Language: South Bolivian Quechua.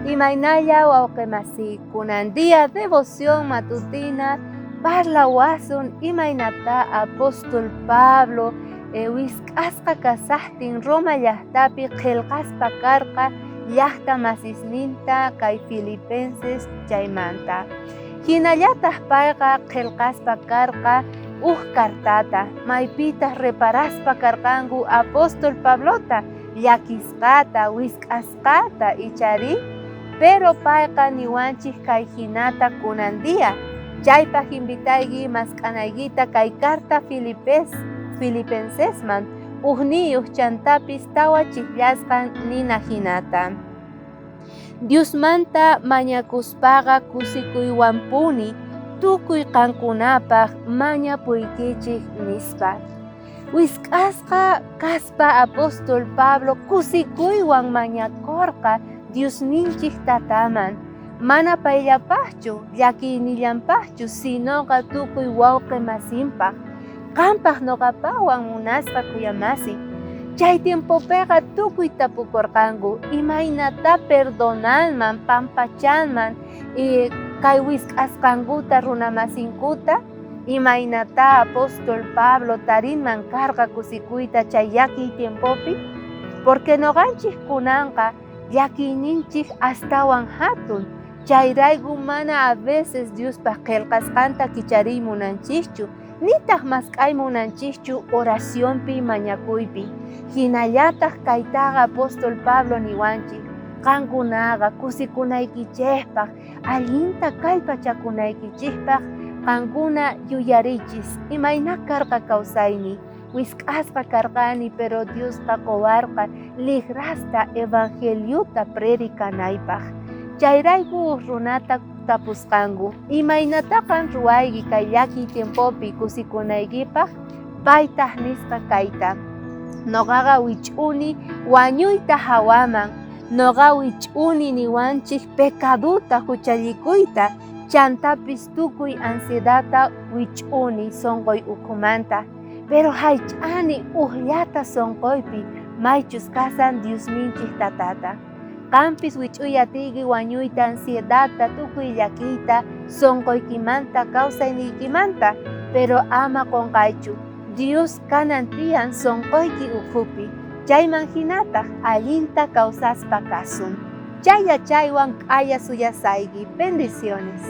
Imaynalla wawqe masiy, kunan día devoción matutina parlawasun imaynata apóstol Pablo wisk'asqa kasajtin Roma llajtapi qhelqaspa karqa llajta masisninta kay Filipenses chaymanta. Hinallataq payqa qhelqaspa karqa uj kartata, maypitaq reparaspa karqanku apóstol Pablota llakisqata, wisk'asqata ichari, pero payqa niwanchik kay hinata kunan día. Chaypaq invitayki mask'anaykita kay carta Filipensesman ujniyuq chantapis tawa chijllasqan nina hinata. Diosmanta mañakuspaqa kusikuywanpuni tukuy qankunapaq mañapuykichik nispa. Wisk'asqa kaspa apóstol Pablo kusikuywan mañakurqa Diosninchik tataman. Mana payllapaqchu, llakiynillanpaqchu, sinoqa tukuy wawqi masinpaq. Qampaq noqapawan munasqa kuyamasi. Chay tiempopiqa tukuy tapukurqanku imaynata perdonanman, pampachanman kay wisk'asqankuta runamasinkuta, imaynata apóstol Pablo tarinman karqa kusikuyta chay llakiy tiempopi, porque noqanchik kunanqa llakiyninchik astawan hatun, chayrayku mana a veces Diospaq qhelqasqanta kichariy munanchikchu, nitaq mask'ay munanchikchu oracionpi mañakuypi. Hinallataq kaytaqa apóstol Pablo niwanchik, qankunaqa kusikunaykichikpaq, allinta kallpachakunaykichikpaq qankuna yuyarichis, imayna karqa kawsayni, wisk'asqa karqani, pero Diosqa quwarqa lijrasta evangeliota predicanaypaq. Chayrayku uj runata tapusqanku, imaynataqan ruwayki kay llakiy tiempopi kusikunaykipaq, paytaq nisqa kayta. Noqaqa wich'uni wañuyta hawaman, noqa wich'uni niwanchik pecaduta huchallikuyta, chantapis tukuy ansiedadta wich'uni sonqoy ukhumanta. Pero haych'ani ujllata sonqoypi maychus kasan Diosninchik tatata. Qampis wich'uy atiyki wañuyta ansiedadta tukuy llakiyta sonqoykimanta kawsayniykimanta, pero ama qonqaychu, Dios kanan tiyan sonqoyki ukhupi, chayman hinataq allinta kawsaspa kasun. Chay yachaywan k'aya suyasayki. Bendiciones.